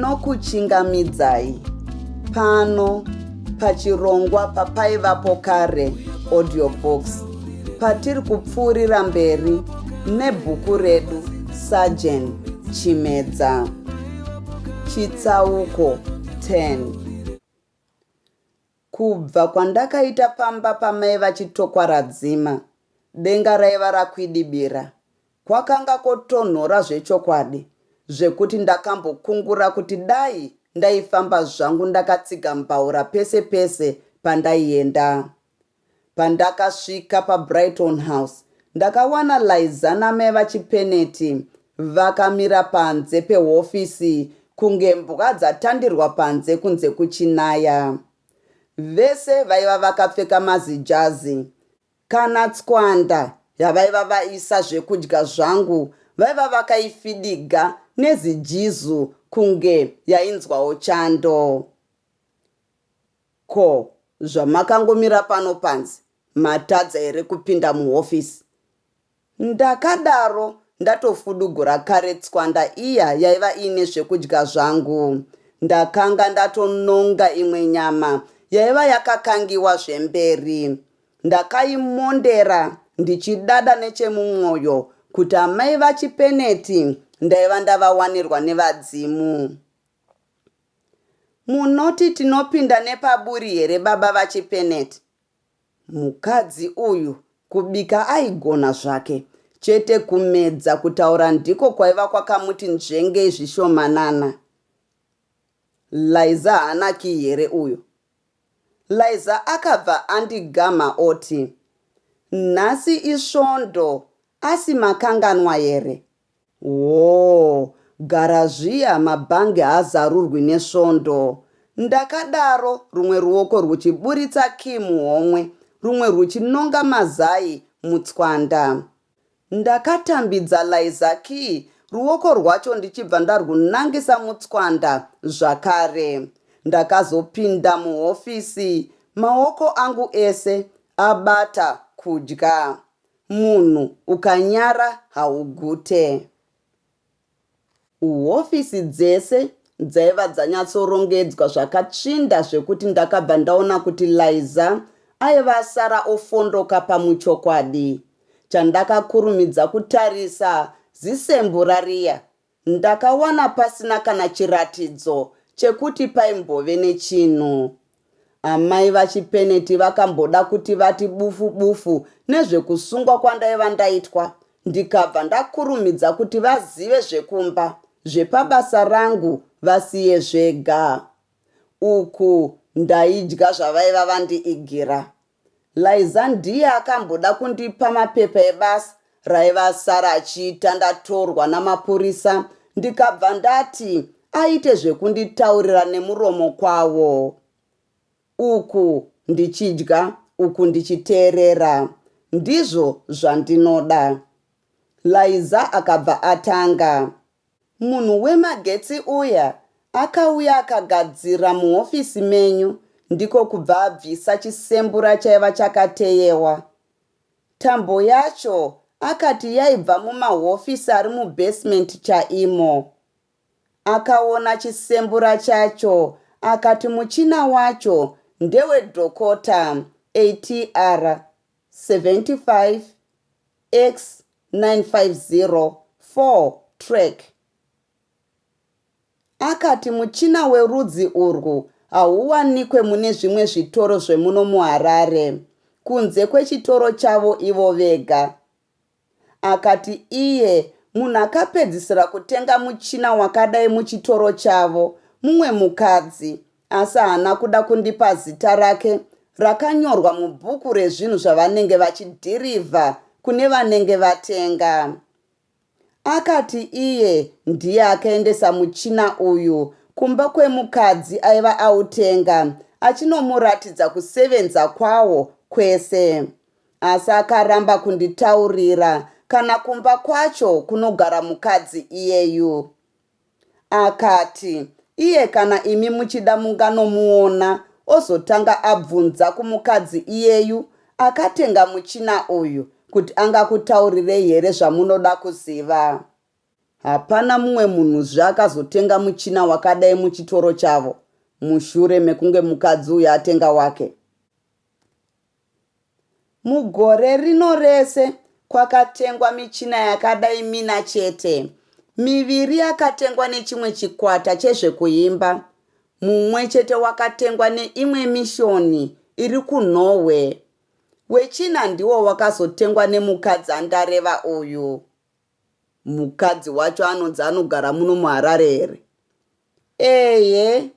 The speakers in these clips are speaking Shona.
Ndinokuchingamidzai pano pachirongwa papaivapo kare audio books patiri kupfuurira mberi nebhuku redu Sergeant Chimedza chitsauko 10. Kubva kwandakaita pamba pamai vaChitokwaradzima, denga raiva rakwidibira. Kwakanga kwotonhora zvechokwadi, zvekuti ndakambokungura kuti dai ndaifamba zvangu ndakatsiga mbaura pese pese pandaienda. Pandakasvika paBrighton House, ndakawana Laiza namai vaChipeneti vakamira panze pehofisi kunge mbwa dzatandirwa panze kunze kuchinaya. Vese vaiva vakapfeka mazijazi. Kana tswanda yavaiva vaisa zvekudya zvangu vaiva vakaifidiga nezijizu kunge yainzwawo chando. Ko zvamakangomira pano panze matadza here kupinda muhofisi? Ndakadaro ndatofudugura kare tswanda iya yaiva iine zvekudya zvangu. Ndakanga ndatononga imwe nyama yaiva yakakangiwa zvemberi. Ndakaimondera ndichidada nechemumwoyo kuti amai vaChipeneti ndaiva ndavawanirwa nevadzimu. Munoti tinopinda nepaburi here baba vaChipeneti? Mukadzi uyu kubika aigona zvake, chete kumedza kutaura ndiko kwaiva kwakamuti nzvengei zvishomanana. Laiza haana key here uyo? Laiza akabva andigamha oti, Nhasi isvondo asi makanganwa here? Hoo, gara zviya mabhangi haazarurwi nesvondo. Ndakadaro rumwe ruoko rwuchiburitsa key muhomwe rumwe rwuchinonga mazai mutswanda. Ndakatambidza Laiza key ruoko rwacho ndichibva ndarwunangisa mutswanda zvakare. Ndakazopinda muhofisi maoko angu ese abata kudya. Munhu ukanyara haugute. Hofisi dzese dzaiva dzanyatsorongedzwa zvakatsvinda zvekuti ndakabva ndaona kuti Laiza aiva asara ofondoka pamuchokwadi. Chandakakurumidza kutarisa zisembura riya Ndakawana pasina kana chiratidzo chekuti paimbove nechinhu. Amai vaChipeneti vakamboda kuti vati bufu bufu nezvekusungwa kwandaiva ndaitwa ndikabva ndakurumidza kuti vazive zvekumba, zvepabasa rangu vasiye zvega. Uku ndaidya zvavaiva vandiigira. Laiza ndiye akamboda kundipa mapepa ebasa raiva asara achiita ndatorwa namapurisa ndikabva ndati aite zvekunditaurira nemuromo kwawo. Uku ndichidya uku ndichiteerera. Ndizvo zvandinoda. Laiza akabva atanga. Munhu wemagetsi uya akauya akagadzira muhofisi menyu ndiko kubva abvisa chisembura chaiva chakateyewa. Tambo yacho akati yaibva mumahofisi ari mubasement chaimo. Akaona chisembura chacho akati muchina wacho ndewe Dhokota ATR 75 X 950 4 track. Akati muchina werudzi urwu hauwanikwe mune zvimwe zvitoro zvemuno muHarare kunze kwechitoro chavo ivo vega. Akati iye munhu akapedzisira kutenga muchina wakadai muchitoro chavo mumwe mukadzi asi haana kuda kundipa zita rake rakanyorwa mubhuku rezvinhu zvavanenge vachidhirivha kune vanenge vatenga. Akati iye ndiye akaendesa muchina uyu kumba kwemukadzi aiva autenga achinomuratidza kusevenza kwawo kwese. Asi akaramba kunditaurira kana kumba kwacho kunogara mukadzi iyeyu. Akati, Iye kana imi muchida munganomuona ozotanga abvunza kumukadzi iyeyu akatenga muchina uyu kuti angakutaurirei here zvamunoda kuziva. Hapana mumwe munhuzve akazotenga muchina wakadai muchitoro chavo mushure mekunge mukadzi uyu atenga wake. Mugore rino rese kwakatengwa michina yakadai mina chete. Miviri yakatengwa nechimwe chikwata chezvekuimba, mumwe chete wakatengwa neimwe mishoni iri kuNorway. Wechina ndiwo wakazotengwa nemukadzi andareva uyu. Mukadzi wacho anonzi anogara muno muHarare here? Ehe.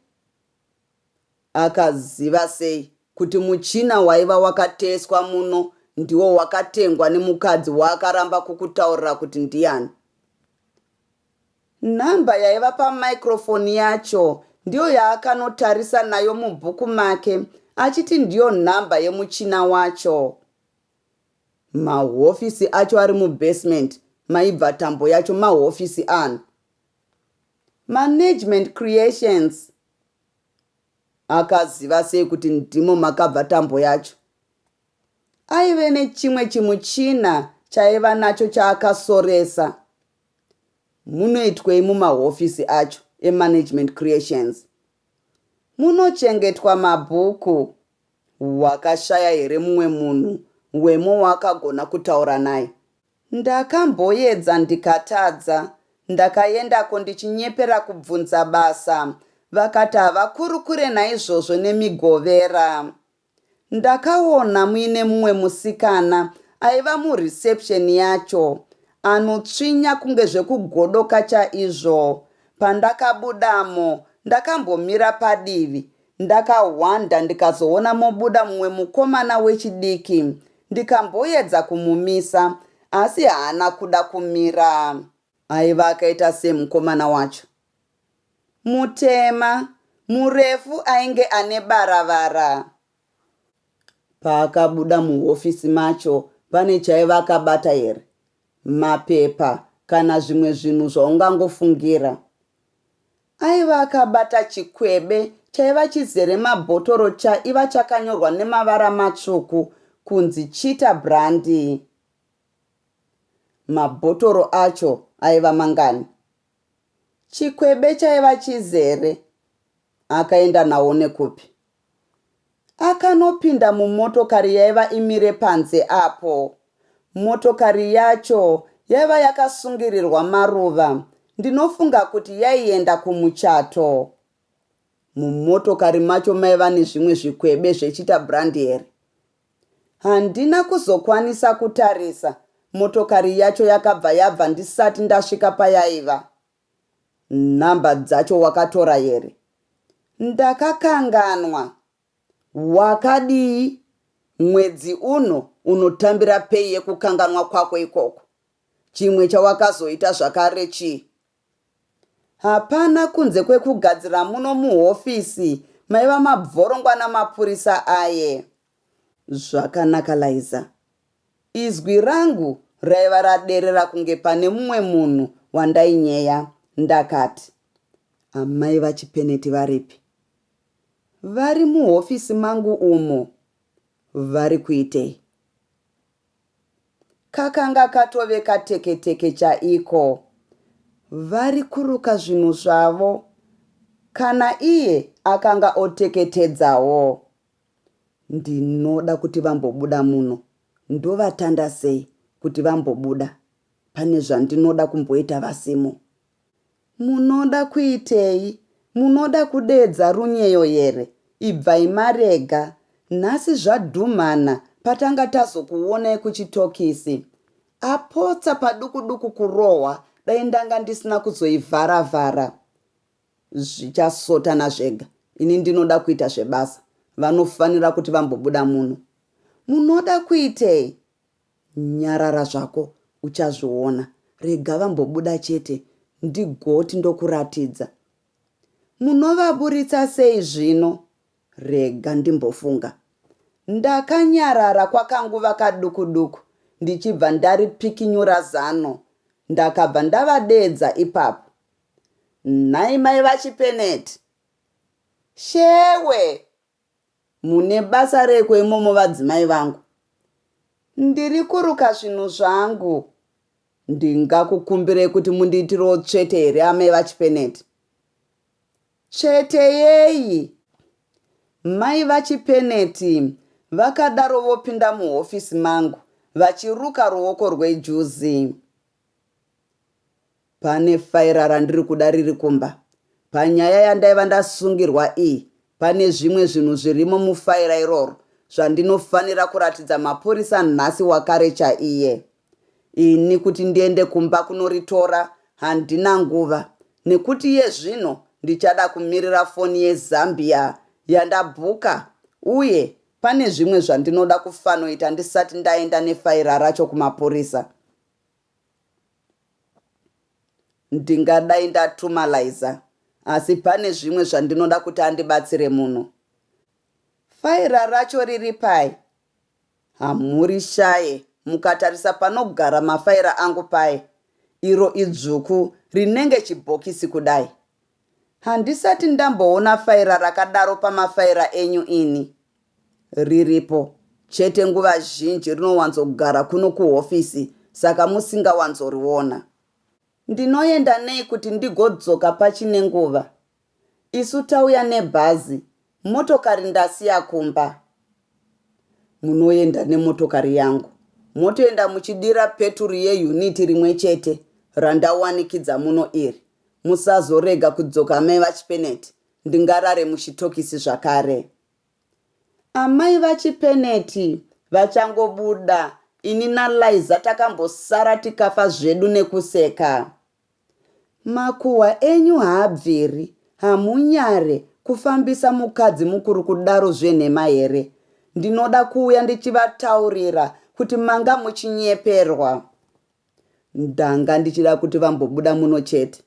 Akaziva sei kuti muchina waiva wakateswa muno ndiwo wakatengwa nemukadzi waakaramba kukutaurira kuti ndiyani? Nhamba yaiva pamicrophone yacho ndiyo yaakanotarisa nayo mubhuku make achiti ndiyo nhamba yemuchina wacho. Mahofisi acho ari mubasement maibva tambo yacho mahofisi ani? Management Creations. Akaziva sei kuti ndimo makabva tambo yacho? Aive nechimwe chimuchina chaiva nacho chaakasoresa. Munoitwei mumahofisi acho eManagement Creations? Munochengetwa mabhuku. Wakashaya here mumwe munhu wemo waakagona kutaura naye? Ndakamboedza ndikatadza. Ndakaendako ndichinyepera kubvunza basa vakati havakurukure naizvozvo neMigovera. Ndakaona muine mumwe musikana aiva mureception yacho anotsvinya kunge zvekugodoka chaizvo. Pandakabudamo ndakambomira padivi Ndakahwanda ndikazoona mobuda mumwe mukomana wechidiki ndikamboedza kumumisa asi haana kuda kumira. Aiva akaita sei mukomana wacho? Mutema, murefu ainge ane baravara. Paakabuda muhofisi macho pane chaiva akabata here? Mapepa kana zvimwe zvinhu zvaungangofungira. Aiva akabata chikwebe chaiva chizere mabhotoro chaiva chakanyorwa nemavara matsvuku kunzi Cheetah Brandy. Mabhotoro acho aiva mangani? Chikwebe chaiva chizere. Akaenda nawo nekupi? Akanopinda mumotokari yaiva imire panze apo. Motokari yacho yaiva yakasungirirwa maruva, ndinofunga kuti yaienda kumuchato. Mumotokari macho maiva nezvimwe zvikwebe zveChita Brandy here? Handina kuzokwanisa kutarisa, motokari yacho yakabva yabva ndisati ndasvika payaiva. Nhamba dzacho wakatora here? Ndakakanganwa. Wakadii? Mwedzi uno unotambira pay yekukanganwa kwako ikoko. Chimwe chawakazoita zvakare chii? Hapana kunze kwekugadzira muno muhofisi maiva mabvorongwa namapurisa aye. Zvakanaka Laiza. Izwi rangu raiva raderera kunge pane mumwe munhu wandainyeya. Ndakati, Amai vaChipeneti varipi? Vari muhofisi mangu umo. Vari kuitei? Kakanga katove kateketeke chaiko. Vari kuruka zvinhu zvavo. Kana iye akanga oteketedzawo. Ndinoda kuti vambobuda muno. Ndovatanda sei kuti vambobuda? Pane zvandinoda kumboita vasimo. Munoda kuitei? Munoda kudeedza runyeyo here? Ibvai marega. Nhasi zvadhumhana patanga tazokuonai kuchitokisi. Apotsa paduku-duku kurohwa dai ndanga ndisina kuzoivhara-vhara. Zvichasotana zvega. Ini ndinoda kuita zvebasa. Vanofanira kuti vambobuda muno. Munoda kuitei? Nyarara zvako uchazviona. Rega vambobuda chete ndigoti ndokuratidza. Munovaburitsa sei zvino? Rega ndimbofunga. Ndakanyarara kwakanguva kaduku-duku ndichibva ndaripikinyura zano. Ndakabva ndavadeedza ipapo. Nhai mai vaChipeneti? Shewe! Mune basa reiko imomo vadzimai vangu? Ndiri kuruka zvinhu zvangu. Ndingakukumbirei kuti mundiitirewo tsvete here amai vaChipeneti? Tsvete yei? Mai vaChipeneti vakadaro vopinda muhofisi mangu vachiruka ruoko rwejuzi. Pane faira randiri kuda riri kumba. Panyaya yandaiva ndasungirwa iyi pane zvimwe zvinhu zvirimo mufaira iroro zvandinofanira kuratidza mapurisa nhasi wakare chaiye. Ini kuti ndiende kumba kunoritora handina nguva nekuti iye zvino ndichada kumirira foni yeZambia yandabhuka uye pane zvimwe zvandinoda kufanoita ndisati ndaenda nefaira racho kumapurisa. Ndingadai ndatuma Laiza asi pane zvimwe zvandinoda kuti andibatsire muno. Faira racho riri pai? Hamurishaye mukatarisa panogara mafaira angu paye. Iro idzvuku rinenge chibhokisi kudai. Handisati ndamboona faira rakadaro pamafaira enyu ini. Riripo, chete nguva zhinji rinowanzogara kuno kuhofisi saka musingawanzoriona. Ndinoenda nei kuti ndigodzoka pachine nguva? Isu tauya nebhazi, motokari ndasiya kumba. Munoenda nemotokari yangu motoenda muchidira peturu yeunit rimwe chete randawanikidza muno iri. Musazorega kudzoka amai vaChipeneti, ndingarare muchitokisi zvakare. Amai vaChipeneti vachangobuda ini naLaiza takambosara tikafa zvedu nekuseka. Makuhwa enyu haabviri, hamunyare kufambisa mukadzi mukuru kudaro zvenhema here? Ndinoda kuuya ndichivataurira kuti manga muchinyeperwa. Ndanga ndichida kuti vambobuda muno chete.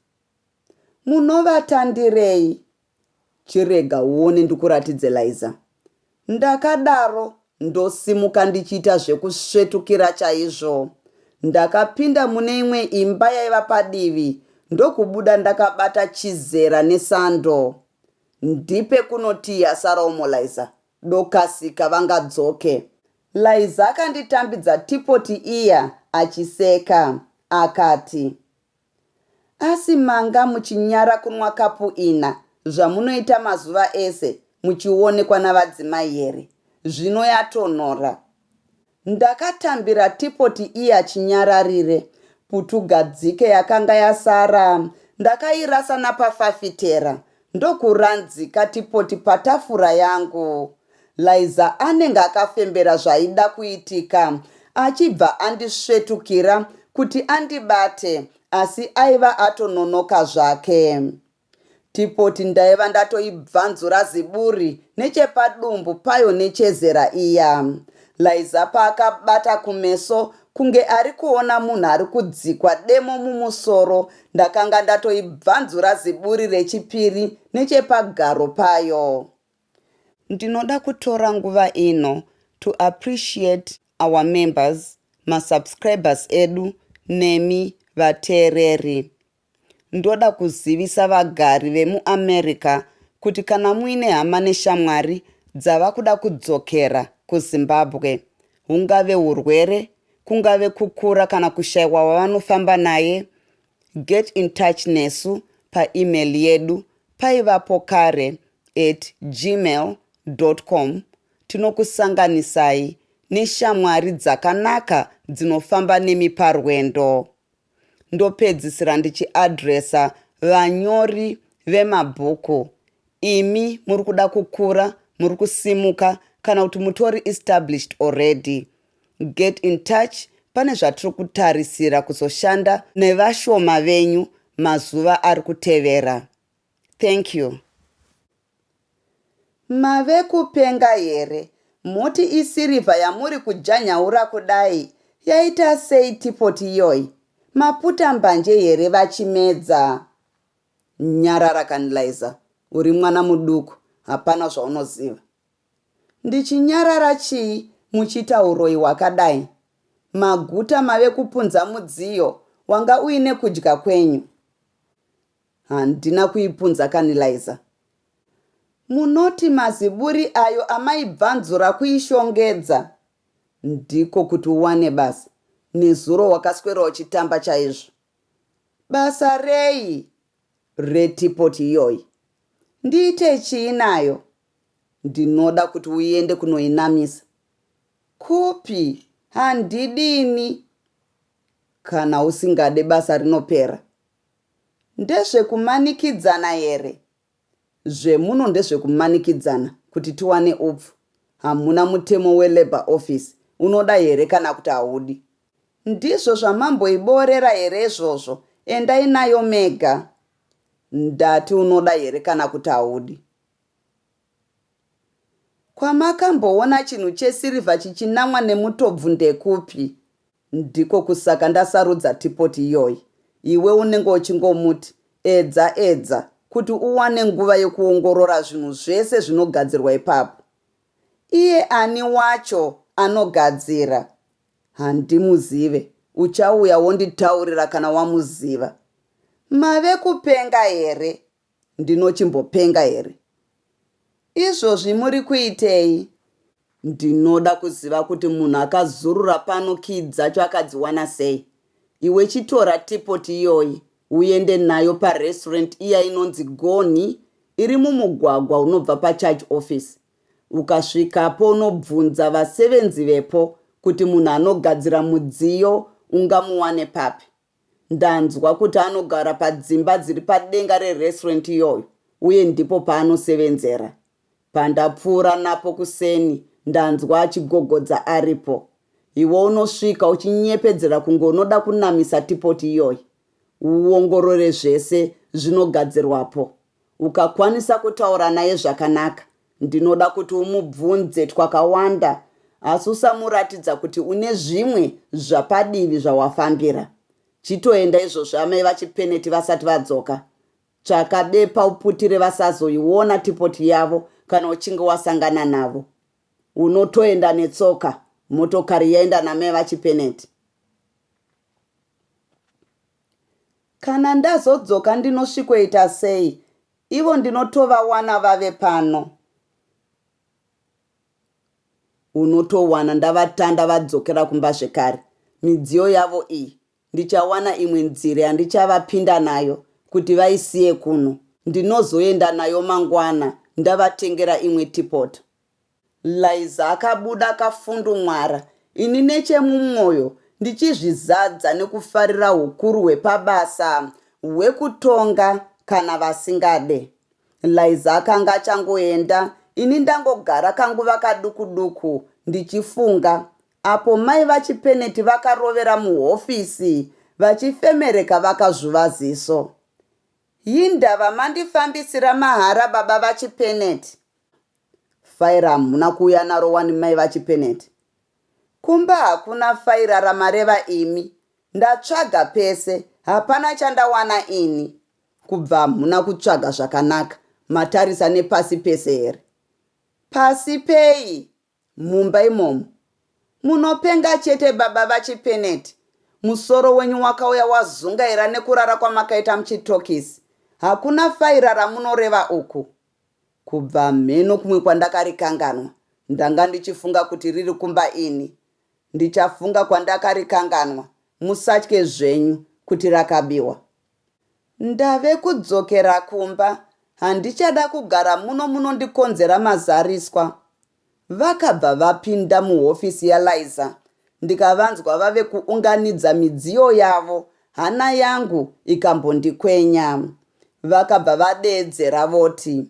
Munovatandirei? Chirega uone ndikuratidze Laiza. Ndakadaro ndosimuka ndichiita zvekusvetukira chaizvo. Ndakapinda mune imwe imba yaiva padivi ndokubuda ndakabata chizera nesando. Ndipe kuno tea yasara umo Laiza, dokasika vangadzoke. Laiza akanditambidza tipoti iya achiseka akati. Asi manga muchinyara kunwa kapu ina zvamunoita mazuva ese muchionekwa navadzimai here? Zvino yatonhora. Ndakatambira tipoti iya chinyararire. Putugadzike yakanga yasara ndakairasa napafafitera ndokuranzika tipoti patafura yangu. Laiza anenge akafembera zvaida kuitika achibva andisvetukira kuti andibate asi aiva atononoka zvake. Tipoti ndaiva ndatoibvanzura ziburi nechepadumbu payo nechezera iya. Laiza paakabata kumeso kunge ari kuona munhu ari kudzikwa demo mumusoro ndakanga ndatoibvanzura ziburi rechipiri nechepagaro payo. Ndinoda kutora nguva ino to appreciate our members, masubscribers edu nemi vateereri. Ndoda kuzivisa vagari vemuAmerica kuti kana muine hama neshamwari dzava kuda kudzokera kuZimbabwe, hungave hurwere, kungave kukura kana kushaiwa wavanofamba naye, get in touch nesu paemail yedu paivapo kare at gmail com tinokusanganisai neshamwari dzakanaka dzinofamba nemi parwendo. Ndopedzisira ndichiadresa vanyori vemabhuku. Imi muri kuda kukura, muri kusimuka kana kuti mutori established already. Get in touch pane zvatiri kutarisira kuzoshanda nevashoma venyu mazuva ari kutevera. Thank you. Mave kupenga here? Moti isirivha yamuri kujanyaura kudai yaita sei teapot iyoyi? Maputa mbanje here vachimedza? Nyarara kani Laiza, uri mwana muduku hapana zvaunoziva. Ndichinyarara chii muchiita huroyi hwakadai? Maguta mave kupunza mudziyo wanga uine kudya kwenyu. Handina kuipunza kani Laiza. Munoti maziburi ayo amaibvanzura kuishongedza? Ndiko kuti uwane basa. Nezuro wakaswera uchitamba chaizvo. Basa rei? Reteapot iyoyi. Ndiite chii nayo? Ndinoda kuti uende kunoinamisa. Kupi? Handidi ini. Kana usingade basa rinopera. Ndezvekumanikidzana here? Zvemuno ndezvekumanikidzana kuti tiwane upfu. Hamuna mutemo we labour office unoda here kana kuti haudi? Ndizvo zvamamboiboorera here izvozvo? Endai nayo mega. Ndati unoda here kana kuti haudi? Kwamakamboona chinhu chesirivha chichinamwa nemutobvu ndekupi? Ndiko kusaka ndasarudza tipoti iyoyi. Iwe unenge uchingomuti, Edza, edza, kuti uwane nguva yekuongorora zvinhu zvese zvinogadzirwa ipapo. Iye ani wacho anogadzira? Handimuzive. Uchauya wonditaurira kana wamuziva. Mave kupenga here? Ndinochimbopenga here? Izvozvi muri kuitei? Ndinoda kuziva kuti munhu akazurura pano key dzacho akadziwana sei. Iwe chitora teapot iyoyi uende nayo parestaurant iya inonzi Gonhi iri mumugwagwa unobva pacharge office. Ukasvikapo unobvunza vasevenzi vepo kuti munhu anogadzira mudziyo ungamuwane papi. Ndanzwa kuti anogara padzimba dziri padenga rerestaurant iyoyo uye ndipo paanosevenzera. Pandapfuura napo kuseni ndanzwa achigogodza aripo. Iwe unosvika uchinyepedzera kunge unoda kunamisa tipoti iyoyi. Uongorore zvese zvinogadzirwapo. Ukakwanisa kutaura naye zvakanaka, ndinoda kuti umubvunze twakawanda asi usamuratidza kuti une zvimwe zvapadivi zvawafambira. Chitoenda izvozvi amai vaChipeneti vasati vadzoka. Tsvaka bepa uputire vasazoiona tipoti yavo kana uchinge wasangana navo. Unotoenda netsoka, motokari yaenda namai vaChipeneti. Kana ndazodzoka ndinosvikoita sei ivo ndinotovawana vave pano. Unotowana ndavatanda vadzokera kumba zvekare. Midziyo yavo iyi ndichawana imwe nzira yandichavapinda nayo kuti vaisiye kuno. Ndinozoenda nayo mangwana ndavatengera imwe teapot. Laiza akabuda akafundumwara ini nechemumwoyo ndichizvizadza nekufarira hukuru hwepabasa hwekutonga kana vasingade. Laiza akanga achangoenda ini ndangogara kanguva kaduku duku ndichifunga apo mai vaChipeneti vakarovera muhofisi vachifemereka vakazvuva ziso. Hindava mandifambisira mahara baba vaChipeneti? Faira hamuna kuuya naro wani mai vaChipeneti? Kumba hakuna faira ramareva imi. Ndatsvaga pese hapana chandawana ini. Kubva hamuna kutsvaga zvakanaka matarisa nepasi pese here? Pasi pei? Mumba imomo. Munopenga chete baba vaChipeneti. Musoro wenyu wakauya wazungaira nekurara kwamakaita muchitokisi. Hakuna faira ramunoreva uku. Kubva hamheno kumwe kwandakarikanganwa. Ndanga ndichifunga kuti riri kumba ini. Ndichafunga kwandakarikanganwa. Musatye zvenyu kuti rakabiwa. Ndave kudzokera kumba. Handichada kugara muno munondikonzera mazariswa. Vakabva vapinda muhofisi yaLaiza ndikavanzwa vave kuunganidza midziyo yavo hana yangu ikambondikwenya. Vakabva vadeedzera voti,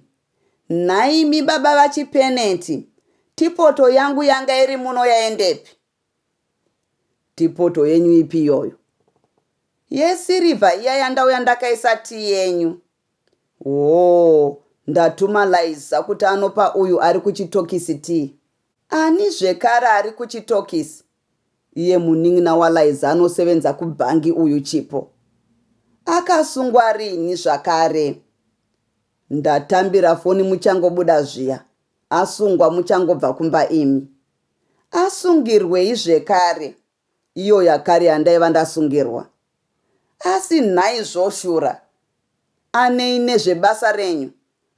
Nhaimi baba vaChipeneti, tipoto yangu yanga iri muno yaendepi? Tipoto yenyu ipi iyoyo? Yesirivha iya yandauya ndakaisa tii yenyu. Hoo, ndatuma Laiza kuti anopa uyu ari kuchitokisi tii. Ani zvekare ari kuchitokisi? Iye munin'ina waLaiza anosevenza kubhangi uyu Chipo. Akasungwa rini zvakare? Ndatambira foni muchangobuda zviya. Asungwa muchangobva kumba imi. Asungirwei zvekare? Iyo yakare yandaiva ndasungirwa. Asi nhai zvoshura anei nezvebasa renyu?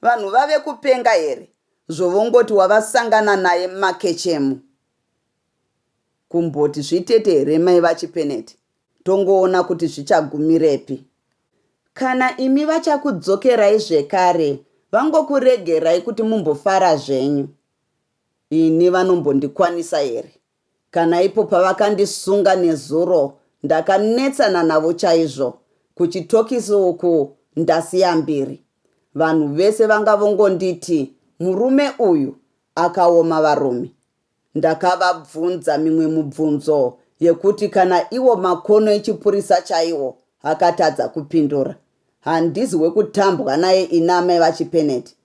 Vanhu vave kupenga here zvovongoti wavasangana naye mumakechemu? Kumboti zvitete here mai vaChipeneti? Tongoona kuti zvichagumirepi. Kana imi vachakudzokerai zvekare vangokuregerai kuti mumbofara zvenyu. Ini vanombondikwanisa here? Kana ipo pavakandisunga nezuro ndakanetsana navo chaizvo. Kuchitokisi uku ndasiya mbiri. Vanhu vese vanga vongonditi murume uyu akaoma varume. Ndakavabvunza mimwe mubvunzo yekuti kana iwo makono echipurisa chaiwo akatadza kupindura. Handizi wekutambwa naye ini amai vaChipeneti.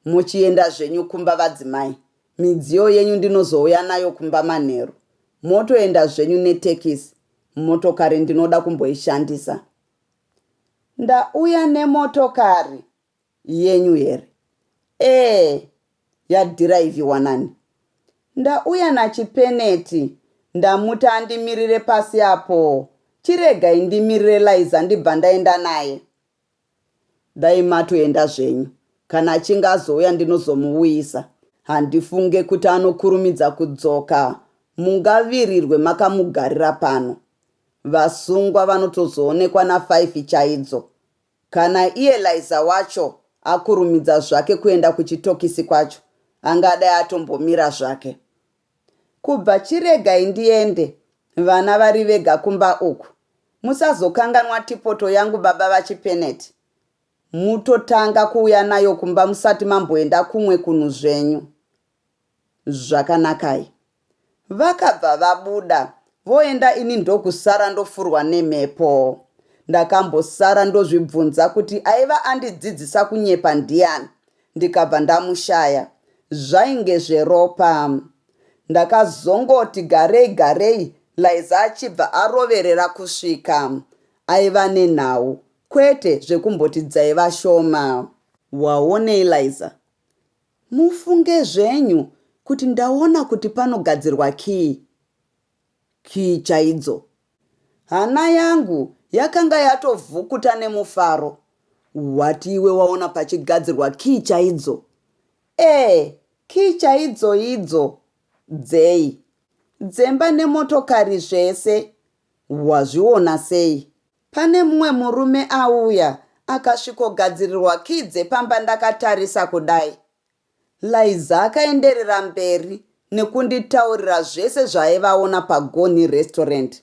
Muchienda zvenyu kumba vadzimai. Midziyo yenyu ndinozouya nayo kumba manheru. Motoenda zvenyu netekisi. Motokari ndinoda kumboishandisa. Ndauya nemotokari yenyu here? Ee, yadhiraivhiwa nani? Ndauya naChipeneti, ndamuti andimirire pasi apo. Chiregai ndimirire Laiza ndibva ndaenda naye. Dai matoenda zvenyu. Kana achinge azouya ndinozomuuyisa. Handifunge kuti anokurumidza kudzoka mungavirirwe makamugarira pano. Vasungwa vanotozoonekwa nafive chaidzo. Kana iye Laiza wacho akurumidza zvake kuenda kuchitokisi kwacho angadai atombomira zvake. Kubva chiregai ndiende, vana vari vega kumba uku. Musazokanganwa tipoto yangu baba vaChipeneti. Mutotanga kuuya nayo kumba musati mamboenda kumwe kunhu zvenyu. Zvakanakai. Vakabva vabuda voenda ini ndokusara ndofurwa nemhepo. Ndakambosara ndozvibvunza kuti aiva andidzidzisa kunyepa ndiani ndikabva ndamushaya. Zvainge zveropa. Ndakazongoti garei garei Laiza achibva aroverera kusvika. Aiva nenhau kwete zvekumboti dzaiva shoma. Waonei Laiza? Mufunge zvenyu kuti ndaona kuti panogadzirwa key. Key chaidzo. Hana yangu yakanga yatovhukuta nemufaro. Wati iwe waona pachigadzirwa key chaidzo? Ee, key chaidzoidzo. Dzei? Dzemba nemotokari zvese. Wazviona sei? Pane mumwe murume auya akasvikogadzirirwa key dzepamba ndakatarisa kudai. Laiza akaenderera mberi nekunditaurira zvese zvaaivaona paGonhi Restaurant.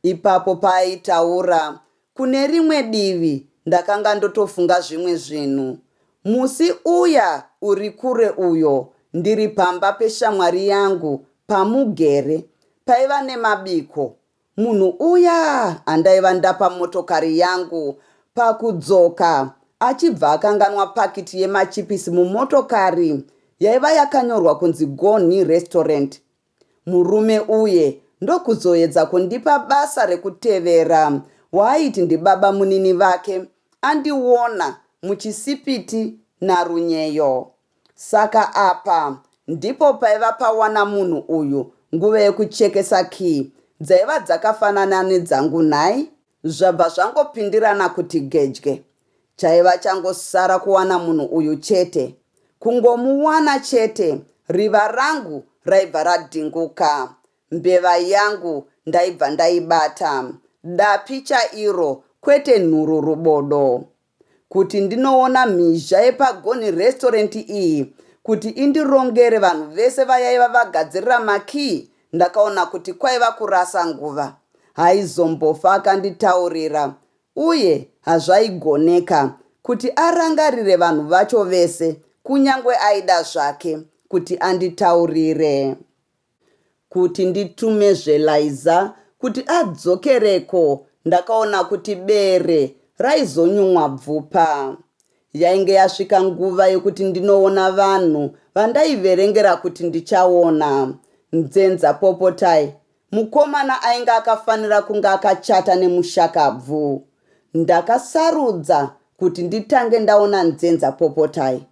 Ipapo paaitaura, kune rimwe divi ndakanga ndotofunga zvimwe zvinhu. Musi uya uri kure uyo ndiri pamba peshamwari yangu paMugere, paiva nemabiko. Munhu uya andaiva ndapa motokari yangu pakudzoka achibva akanganwa pakiti yemachipisi mumotokari yaiva yakanyorwa kunzi Gonhi Restaurant. Murume uye ndokuzoedza kundipa basa rekutevera waaiti ndibabamunini vake andiona muchisipiti naRunyeyo. Saka apa ndipo paiva pawana munhu uyu nguva yekuchekesa key dzaiva dzakafanana nedzangu nhai? Zvabva zvangopindirana kuti gedye. Chaiva changosara kuwana munhu uyu chete. Kungomuwana chete riva rangu raibva radhinguka. Mbeva yangu ndaibva ndaibata. Dapi chairo kwete nhururu bodo. Kuti ndinoona mhizha yepaGonhi Restaurant iyi kuti indirongere vanhu vese vayaiva vagadzirira makey ndakaona kuti kwaiva kurasa nguva. Haizombofa akanditaurira uye hazvaigoneka kuti arangarire vanhu vacho vese kunyangwe aida zvake kuti anditaurire. Kuti nditumezve Laiza kuti adzokereko ndakaona kuti bere raizonyumwa bvupa. Yainge yasvika nguva yekuti ndinoona vanhu vandaiverengera kuti ndichaona. Nzenza Popotai, mukomana ainge akafanira kunge akachata nemushakabvu. Ndakasarudza kuti nditange ndaona Nzenza Popotai.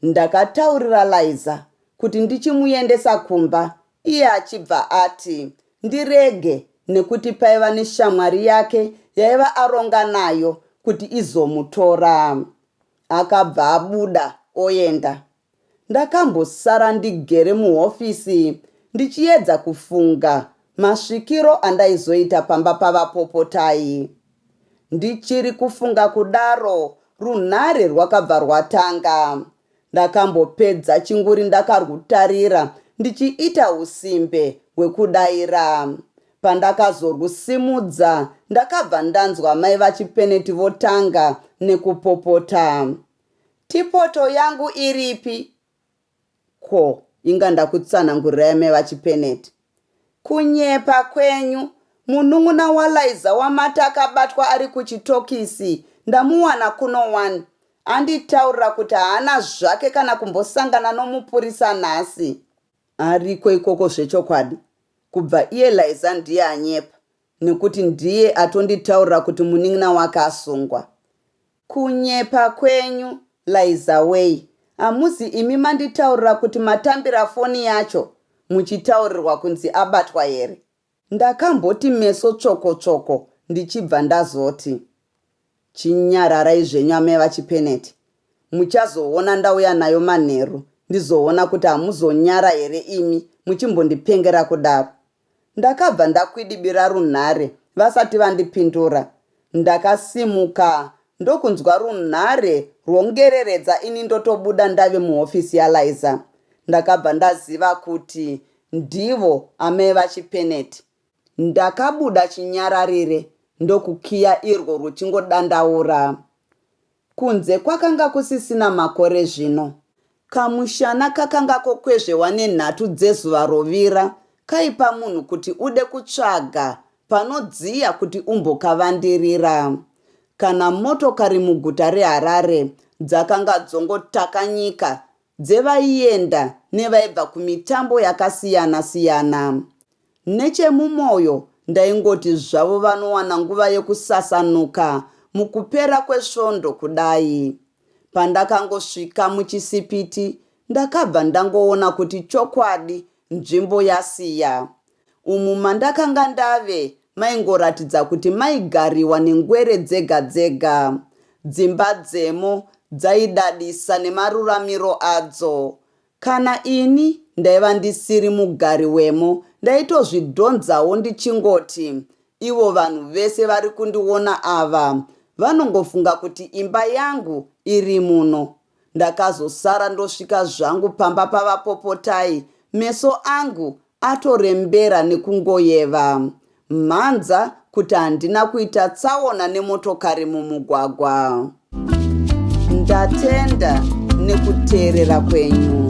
Ndakataurira Laiza kuti ndichimuendesa kumba iye achibva ati ndirege nekuti paiva neshamwari yake yaiva aronga nayo kuti izomutora. Akabva abuda oenda. Ndakambosara ndigere muhofisi ndichiedza kufunga Masvikiro andaizoita pamba pavaPopotai. Ndichiri kufunga kudaro runhare rwakabva rwatanga. Ndakambopedza chinguri ndakarwutarira ndichiita husimbe hwekudaira. Pandakazorwusimudza ndakabva ndanzwa mai vaChipeneti votanga nekupopota. Tipoto yangu iripi? Ko, inga ndakutsanangurirai mai vaChipeneti. Kunyepa kwenyu. Munun'una waLaiza wamati akabatwa ari kuchitokisi ndamuwana kuno wani. Anditaurira kuti haana zvake kana kumbosangana nomupurisa nhasi. Ariko ikoko zvechokwadi. Kubva iye Laiza ndiye anyepa nekuti ndiye atonditaurira kuti munin'ina wake asungwa. Kunyepa kwenyu Laiza wei. Hamuzi imi manditaurira kuti matambira foni yacho muchitaurirwa kunzi abatwa here? Ndakamboti meso tsvoko tsvoko ndichibva ndazoti. Chinyararai zvenyu amai vaChipeneti. Muchazoona ndauya nayo manheru ndizoona kuti hamuzonyara here imi muchimbondipengera kudaro. Ndakabva ndakwidibira runhare vasati vandipindura. Ndakasimuka ndokunzwa runhare rwongereredza ini ndotobuda ndave muhofisi yaLaiza. Ndakabva ndaziva kuti ndivo amai vaChipeneti. Ndakabuda chinyararire ndokukiya irwo rwuchingodandaura. Kunze kwakanga kusisina makore zvino. Kamushana kakanga kokwezvewa nenhatu dzezuva rovira kaipa munhu kuti ude kutsvaga panodziya kuti umbokavandirira. Kana motokari muguta reHarare dzakanga dzongotakanyika dzevaienda nevaibva kumitambo yakasiyana-siyana. Nechemumoyo ndaingoti zvavo vanowana nguva yekusasanuka mukupera kwesvondo kudai. Pandakangosvika muchisipiti ndakabva ndangoona kuti chokwadi nzvimbo yasiya. Umu mandakanga ndave maingoratidza kuti maigariwa nengwere dzega dzega. Dzimba dzemo dzaidadisa nemaruramiro adzo. Kana ini ndaiva ndisiri mugari wemo ndaitozvidhonzawo ndichingoti ivo vanhu vese vari kundiona ava vanongofunga kuti imba yangu iri muno. Ndakazosara ndosvika zvangu pamba pavaPopotai meso angu atorembera nekungoyeva mhanza kuti handina kuita tsaona nemotokari mumugwagwa. Ndatenda nekuteerera kwenyu.